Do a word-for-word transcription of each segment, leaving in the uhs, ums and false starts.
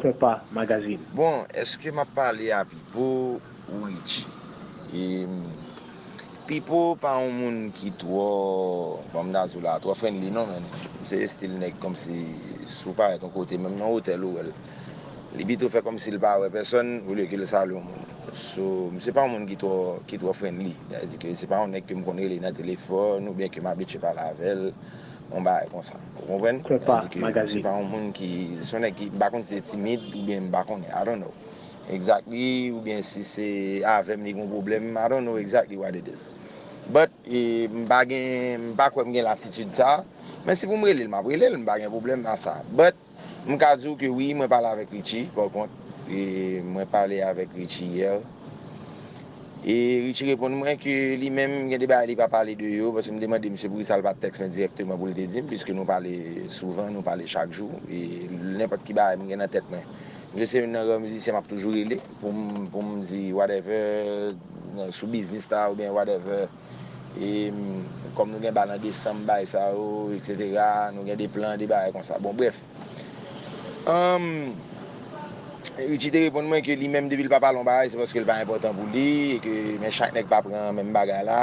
Pepa Magazine. Bon, èske m ap pale a Pipo ou Richie? E, Pipo pa yon moun ki twò, kòm m ta di w la, twò friendly non, men. Se estil nèg kòmsi si w parèt yon kote, menm nan otèl ou wè l. Li pito fè kòmsi l pa wè pèsòn, olye ke l salye yon moun. So, misye pa yon moun ki twò, ki twò friendly. Sa vle di ke se pa yon nèg ke m konn rele nan telefòn oubyen ke m abitye pale avè l, yon bagay konsa. Ou konprann? Sa vle di ke se pa yon moun ki, se yon nèg ki, m pa konn si se timid oubyen m pa konnen, I don't know exactly, oubyen si se avè m li gen yon pwoblèm, I don't know exactly what it is. But, e, m pa gen, m pa kwè m gen latitid sa, men si pou m rele l, m ap rele l, m pa gen pwoblèm a sa. But, m ka di w ke wi, mwen pale avèk Richie, pa kont, e, mwen pale avèk Richie yè. E Richie reponn mwen ke li menm gen de bagay li pa pale de yo, paske m te mande misye poukisa l pa t tèks mwen dirèkteman pou l te di m, piske nou pale souvan, nou pale chak jou, e nenpòt ki bagay m gen nan tèt mwen. Misye se youn nan rare mizisyen m ap toujou rele pou m, pou m di whatever, sou biznis la oubyen whatever. E, m, kòm nou gen bal an desanm, bagay sa yo, etsetera, nou gen de plan, de bagay konsa. Bon, brèf. Anm, Richie te reponn mwen ke li menm, depi l pa pale yon bagay, se paske l pa enpòtan pou li, e ke, men chak nèg pa pran menm bagay la,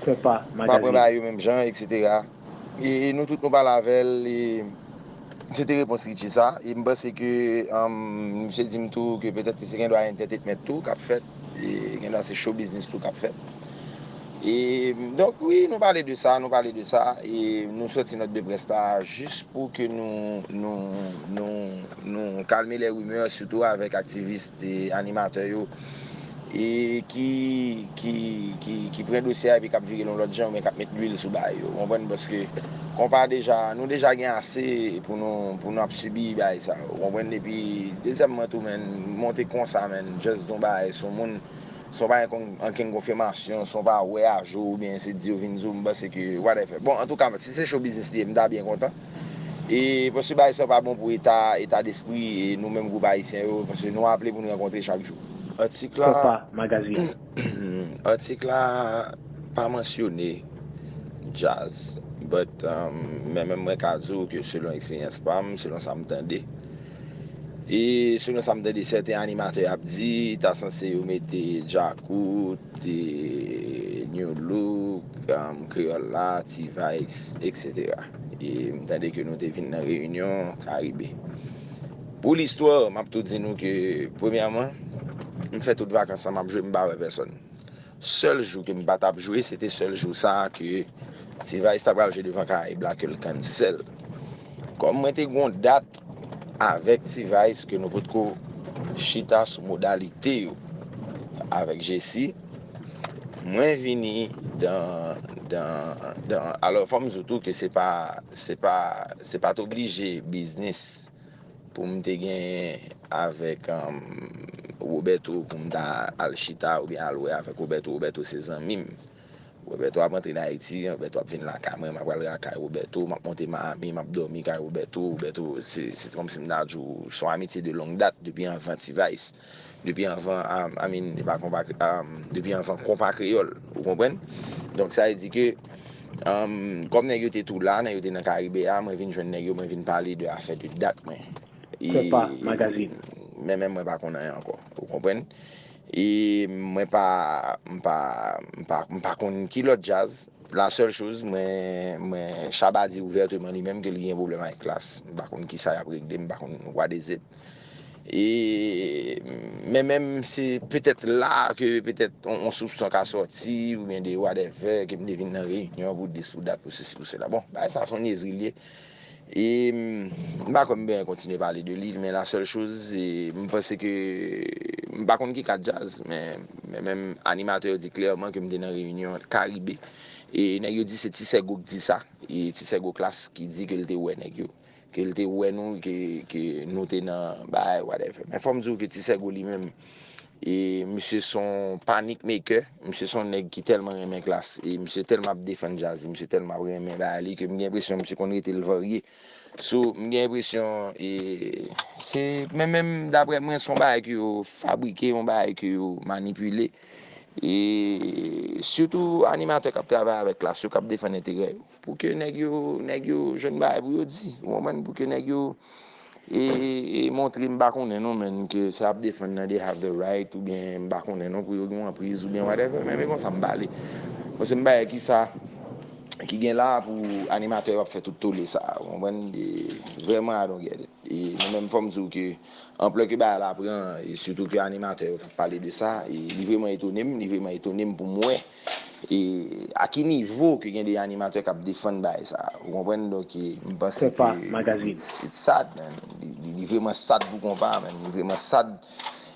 pa pran bagay yo menm jan, etsetera. E nou tout nou pale avè l, e se te repons Richie sa. E m panse ke, anm, misye di m tou ke petèt ke se gen dwa entertainment tou k ap fèt, e gen dwa se show business tou k ap fèt. E, donk, wi, nou pale de sa, nou pale de sa, e nou sòti nòt de près la jis pou ke nou, nou, nou, nou kalme lè rimè, sitou avèk aktivis e animatè yo, e ki, ki, ki, ki pran dosye a epi k ap vire l yon lòt jan, oubyen k ap met lwil sou bagay yo. Ou konprann? Paske konpa deja, nou deja gen ase pou nou, pou nou ap sibi bagay sa yo. Ou konprann? Epi, dezyèmman tou, menn, monte konsa, menn, just di yon bagay sou moun, san w pa gen ankenn konfimasyon, san w pa wè a jou, oubyen se di yo vin di w, m panse ke, whatever. Bon, antouka, si se show business li ye, m ta byen kontan. E paske bagay sa yo pa bon pou eta, eta despri, e nou menm gwoup ayisyen yo, paske nou aple pou n rankontre chak jou. Atik la, atik la pa mansyone djaz, but, um, men menm mwen ka di w ke selon eksperyans pa m, selon sa m tande, e selon sa m tande sèten animatè ap di, ta sanse yo mete Djakout, e, New Look, um, Kreyòl la, T-Vice, etsetera. E m tande ke nou te vin nan reyinyon Karibe. Pou listwa, m ap tou di nou ke, premyèman, m fè tout vakans lan, m ap jwe, m pa wè pèsòn. Sèl jou ke m pa t ap jwe, se te sèl jou sa a ke T-Vice ta pral jwe devan Karayib la, ke l cancel. Kòm mwen te gon dat avèk T-Vice ke nou potko chita sou modalite yo avèk Jesi, mwen vini dan, dan, dan, alò, fò m di w tou ke se pa, se pa, se pa t oblije biznis pou m te genyen avèk, um, Roberto, pou m ta al chita oubyen al wè avèk Roberto. Roberto se zanmi m. Roberto ap antre nan Ayiti, Roberto ap vin lakay mwen, m ap al lakay Roberto, m ap monte Miami, m ap dòmi kay Roberto. Roberto, se, se kòmsi m ta di w, se yon amitye de longue date, depi anvan T-Vice, depi anvan, um, I mean, e pa konpa, um, depi anvan konpa kreyòl, ou konprann? Donk, sa vle di ke, um, kòm nèg yo te tou la, nèg yo te nan Karibe a, mwen vin jwenn nèg yo, mwen vin pale de afè de dat mwen. E, men menm mwen pa konn anyen ankò, ou konprann? E mwen pa, m pa, m pa, m pa konn ki lòt djaz. La sèl choz, mwen, mwen, Shabba di ouvèteman li menm ke li gen pwoblèm avèk Klass. M pa konn kisa y ap regle, m pa konn what is it. E, men menm se petèt la ke petèt on, on soupson ka sòti, oubyen de whatever, ke m te vin nan reyinyon pou dis, pou dat, pou sesi, pou sela. Bon, bagay sa se on nyezri l ye. E m pa kwè m bezwen kontinye pale de li, men la sèl choz, e m panse ke, m pa konn ki kat djaz, men, men menm animatè yo di klèman ke m te nan reyinyon Karibe. E nèg yo di se Ti Sègo k di sa. E Ti Sègo Klass ki di ke l te wè nèg yo, ke l te wè nou, ke, ke nou te nan bagay, whatever. Men fò m di w ke Ti Sègo li menm, e misye se yon panic maker, misye se yon nèg ki tèlman renmen Klass, e misye tèlman ap defann djaz li, misye tèlman ap renmen bagay li, ke m gen enpresyon misye konn rete l varye. So, m gen enpresyon, e se, men menm daprè mwen, se yon bagay ke yo fabrike, yon bagay ke yo manipile. E sitou animatè k ap travay avèk Klass yo, k ap defann enterè yo. Pou ke nèg yo, nèg yo jwenn bagay pou yo di. Ou konprann? Pou ke nèg yo, E, e, e montre m pa konnen non, menn, ke sa ap defann nan they have the right, oubyen m pa konnen non, pou yo gen yon anpriz oubyen whatever, men, men konsa m pale. Paske m pa wè kisa ki gen la pou animatè yo ap fè tout tole sa, ou konprann? E, vrèman, I don't get it. E mwen menm, fò m di w ke anplè ke bagay la pran, e sitou ke animatè yo pale de sa, e li vrèman etone m, li vrèman etone m pou m wè e a ki nivo ke gen de animatè k ap defann bagay sa, ou konprann? Donk, e, m panse ke it's, it's sad, man. Li, li, li vrèman sad pou konpa, man. Li vrèman sad,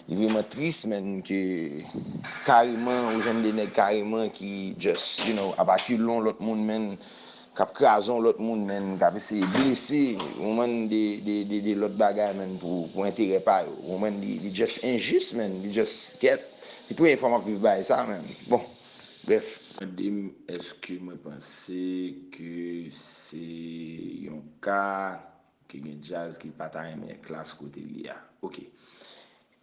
li vrèman tris, man, ke kareman, ou jwenn de nèg kareman ki just, you know, ap akilon lòt moun, man, k ap kraze yon lòt moun, man, k ap eseye blese, ou konprann, de, de, de, de lòt bagay, man, pou, pou enterè pa yo. Ou konprann, li, li just enjis, man, li just kèt. Se premye fwa m ap viv bagay sa, man. Bon, brèf. Mande m èske mwen panse ke se yon ka ke gen djaz ki pa ta renmen Klass kote l ye a. Ok.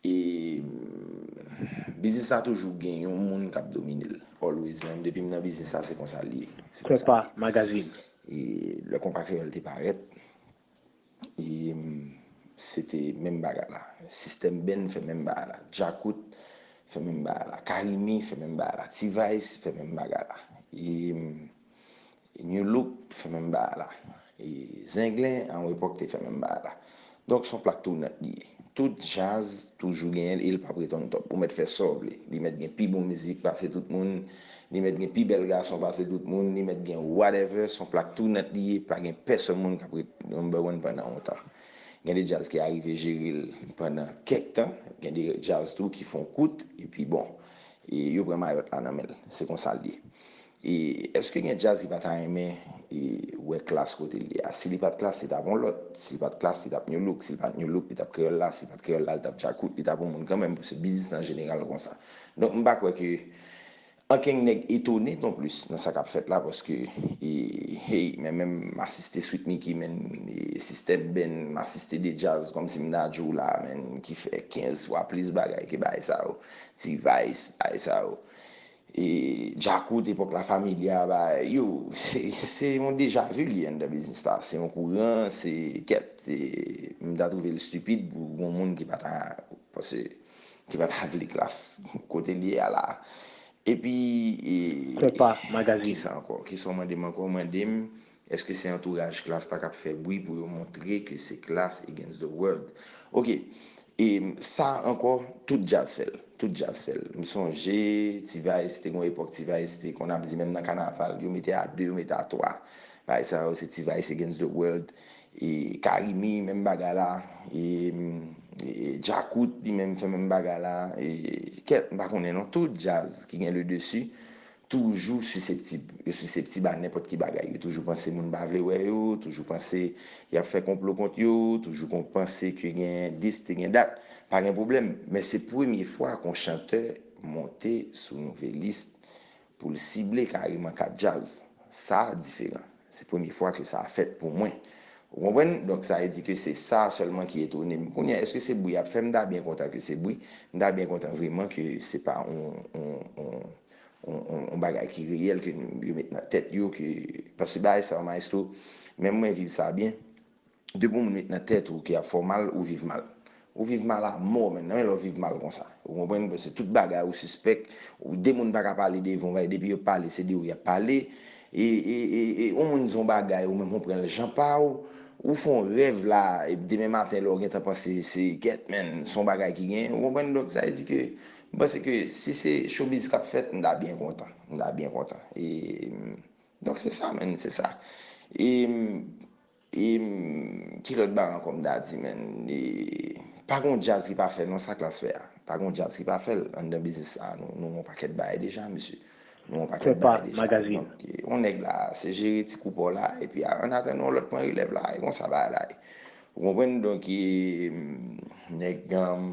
E, mm, biznis la toujou gen yon moun k ap domine l. Always, menm depi m nan biznis la, se konsa l ye. Se konsa l ye. Magazine. E lè Konpa Kreyòl te parèt, e, mm, se te menm bagay la. Sistèm Band fè menm bagay la. Djakout fè menm bagay la. Karimi fè menm bagay la. T-Vice fè menm bagay la. E, mm, New Look fè menm bagay la. E Zenglen, a yon epòk, te fè menm bagay la. Donk, se yon plak tounant li ye. Tout djaz toujou genyen l e l p ap ret on top. Ou mèt fè sa w vle. Li mèt gen pi bon mizik pase tout moun. Li mèt gen pi bèl gason pase tout moun. Li mèt gen whatever. Se yon plak tounant li ye. Pa gen pèsonn moun k ap ret number one pandan yon tan. Gen de djaz ki arive jere l pandan kèk tan. Gen de djaz tou ki fè yon kout. Epi bon, e yo pran mayòt la nan men l. Se konsa l ye. E èske gen djaz ki pa ta renmen, e, wè Klass kote l ye a? Si li pa t Klass, li t ap yon lòt. Si li pa t Klass, li t ap New Look. Si li pa t New Look, li t ap Kreyòl la. Si li pa t Kreyòl la, li t ap Djakout. Li t ap yon moun kanmenm, paske biznis lan jeneral konsa. Donk, m pa kwè ke ankenn nèg etone non plis nan sa k ap fèt la, paske, e, hey, men menm m asiste Sweet Micky, men, e, Sistèm Band, m asiste de djaz, kòmsi m ta di w la, men, ki fè kenz fwa plis bagay ke bagay sa yo. T-Vice, bagay sa yo. E, Djakout, epòk La Familia, ba, yo, se, se yon deja vu li ye anndan biznis la. Se yon kouran, se kèt, se, m ta twouve l stipid pou yon moun ki pa ta, paske, ki pa ta vle Klass kote l ye a la. Epi, e, kisa ankò? Kisa w mande m ankò? W mande m, èske se antouraj Klass la k ap fè bri pou yo montre ke se Klass against the world? Ok. E sa ankò, tout djaz fè l. Tout djaz fè l. M sonje, T-Vice, te gon epòk T-Vice te konn ap di, menm nan kanaval, yo mete a de, yo mete a twa. Bagay sa yo, se T-Vice against the world. E Karimi, menm bagay la. E, e Djakout, li menm fè menm bagay la. E kèt, m pa konnen non. Tout djaz ki gen le dessus, toujou siseptib. Yo siseptib a nenpòt ki bagay. Yo toujou panse moun pa vle wè yo, toujou panse y ap fè konplo kont yo, toujou kon panse ke gen dis, te gen dat. Pa gen pwoblèm. Men se premye fwa ke yon chantè monte sou Nouvelliste pou l sible kareman kat djaz. Sa a diferan. Se premye fwa ke sa a fèt pou mwen. Ou konprann? Donk, sa vle di ke se sa sèlman ki etone m. Kounye a, èske se bri y ap fè? M ta byen kontan ke se bri. M ta byen kontan vrèman ke se pa yon, yon, yon, yon, yon, yon bagay ki reyèl ke yo met nan tèt yo, ke, paske bagay sa yo, maestro, menm mwen viv sa byen. Depi yon moun met nan tèt ou ke y ap fè w mal, ou viv mal. Ou viv mal a mò, menn. Nan lè w viv mal konsa. Ou konprann? Paske tout bagay ou sispèk, ou, de moun pa ka pale devan w, depi yo pale, se de ou y ap pale. E, e, e, e, yon moun di yon bagay, ou menm ou pran l jan pa w, ou fè yon rèv la, e demen maten lè w gentan panse se kèt, menn, se yon bagay ki genyen, ou konprann? Donk, sa vle di ke, m panse ke si se showbiz k ap fèt, m ta byen kontan. M ta byen kontan. E, donk, se sa, menn, se sa. E, E, mm, ki lòt bagay ankò m ta di, menn? E, pa gon djaz ki pa fè l, non, sa Klass fè a. Pa gon djaz ki pa fè l. Anndan biznis sa, nou, nou yon pakèt bagay deja, mesye. Nou yon pakèt bagay deja. Donk, e, yon nèg la, se jere ti kou pa w la, epi a, an atandan yon lòt pran relèv la, e konsa bagay la ye. Ou konprann? Donk, e, mm, nèg, um,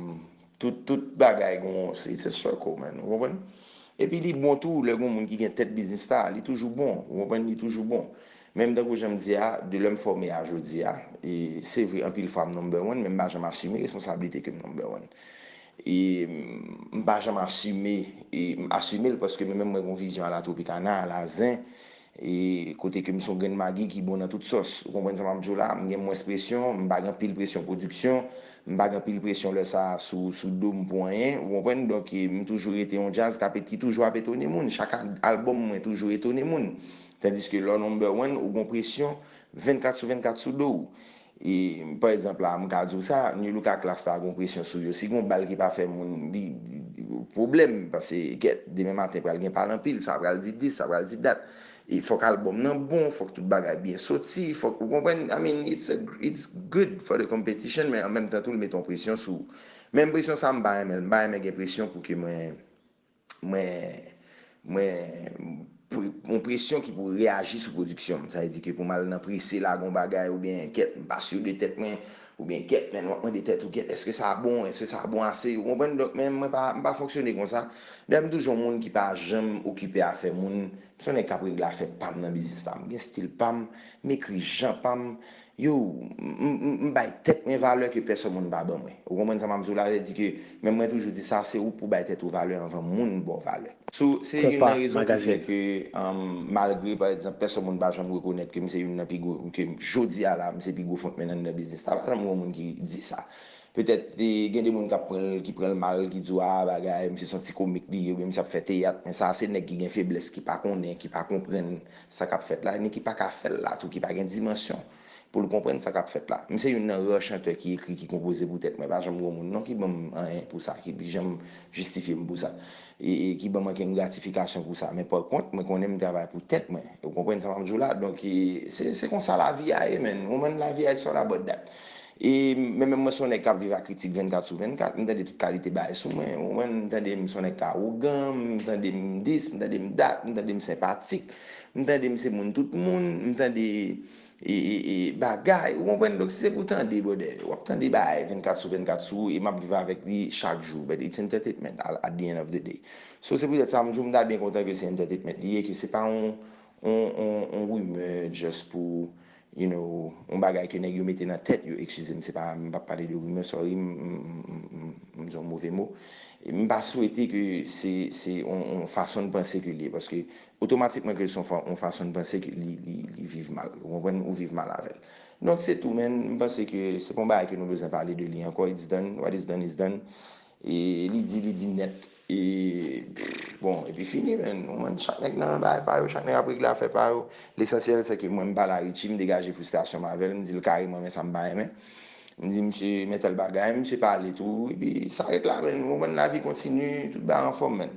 tout, tout bagay gon, it's a circle, man. Ou konprann? Epi li bon tou, lè gon moun ki gen tèt biznis la, li toujou bon. Ou konprann? Li toujou bon. Menm tankou jan m di a, de lè m fòme a jodi a, e se vre, anpil fwa m number one, men m pa janm asime responsablite ke m number one. E m pa janm asime, e m asime l paske mwen menm mwen gon vizyon a la Tropicana, a la Zen, e kote ke m se yon grenn magi ki bon nan tout sòs. Ou konprann sa m ap di w la? M gen mwens presyon, m pa gen anpil presyon pwodiksyon, m pa gen anpil presyon lè sa a sou, sou do m pou anyen, ou konprann? Donk, e, m toujou rete yon djaz k ap et-, ki toujou ap etone moun. Chak al-, albòm mwen toujou etone moun. Tandiske lè w number one, ou gon presyon vennkat sou vennkat sou do w. E, pa egzanp la, m ka di w sa, New Look a Class la gon presyon sou yo. Si gon bal ki pa fè moun, li, li, li pwoblèm, paske kèt, demen maten pral gen pale anpil, sa pral di dis, sa pral di dat. E fòk albòm nan bon, fòk tout bagay byen soti, fòk, ou konprann? I mean, it's a, it's good for the competition, men an menm tan tou, l met yon presyon sou ou. Menm presyon sa, m pa renmen l, m pa renmen gen presyon pou ke mwen, mwen, mwen, pre-, yon presyon ki pou reyaji sou pwodiksyon m. Sa vle di ke pou m al nan prese lage yon bagay oubyen kèt, m pa si de tèt mwen, oubyen kèt, men w ap mande tèt ou, kèt, èske sa bon, èske sa bon ase, ou konprann? Donk, men mwen pa, m pa fonksyone konsa. Dayè, m toujou yon moun ki pa janm okipe afè moun. M se yon nèg k ap regle afè pa m nan biznis la. M gen stil pa m, m ekri jan pa m. Yo, m, m, m, m bay tèt mwen valè ke pèsonn moun pa ban mwen. Ou konprann sa m ap di w la? Sa vle di ke, men mwen toujou di sa, se ou pou bay tèt ou valè anvan moun ba w valè. So, se youn nan rezon ki fè ke, um, malgre, pa egzanp, pèsonn moun pa janm rekonèt ke m se youn nan pi gwo, ke jodi a la, m se pi gwo frontman anndan biznis la, pa janm gen moun ki di sa. Petèt, e, gen de moun k ap pran l, ki pran l mal, ki di w, "A, bagay, misye se yon ti komik li ye, oubyen misye ap fè teyat," men sa a se nèg ki gen feblès, ki pa konnen, ki pa konprann sa k ap fèt la, ni ki pa ka fè l la tou, ki pa gen dimansyon pou l konprann sa k ap fèt la. M se youn nan ra chantè ki ekri, ki konpoze pou tèt mwen, pa janm gon moun non ki ban m anyen pou sa, ki janm jistifye m pou sa, e, e ki ban m ankenn gratifikasyon pou sa. Men pa kont, mwen konnen m travay pou tèt mwen. Ou konprann sa m ap di w la? Donk, e, se, se konsa lavi a ye, man. Ou konprann, lavi a, it's all about that. E, men menm mwen se yon nèg k ap viv ak kritik vennkat sou vennkat, m tande tout kalite bagay sou mwen. Ou konprann, m tande m se yon nèg k awogan, m tande m dis, m tande m dat, m tande m senpatik, m tande m se moun tout moun, m tande e, e, e, bagay, ou konprann? Donk, si se pou tande, brother, w ap tande bagay vennkat sou vennkat sou ou, e m ap viv avèk li chak jou, but it's entertainment at, at the end of the day. So, se poutèt sa, m di w, m ta byen kontan ke se entertainment li ye, ke se pa yon, yon, yon, yon rimè just pou, you know, yon bagay ke nèg yo mete nan tèt yo, eskize m, se pa, m p ap pale de rimè, sorry, m, m, m, m, m di yon move mo. E m pa swete ke se, se yon, yon fason de panse ke li ye, paske otomatikman ke se yon fa-, yon fason de panse ke li, li, li viv mal. Ou konprann? Ou viv mal avè l. Donk, se tou, men m panse ke se pa yon bagay ke nou bezwen pale de li ankò. It's done. What is done is done. E li di, li di nèt. E, bon, epi fini, men. Ou konprann? Chak nèg nan bagay pa yo, chak nèg ap regle afè pa yo. Lesansyèl, se ke mwen, m pale a Richie, m degaje fristrasyon m avè l, m di l kareman, men sa m pa renmen. M di, "Misye, men tèl bagay," misye pale tou, epi sa ret la, men. Ou konprann? Lavi kontini, tout bagay anfòm, men.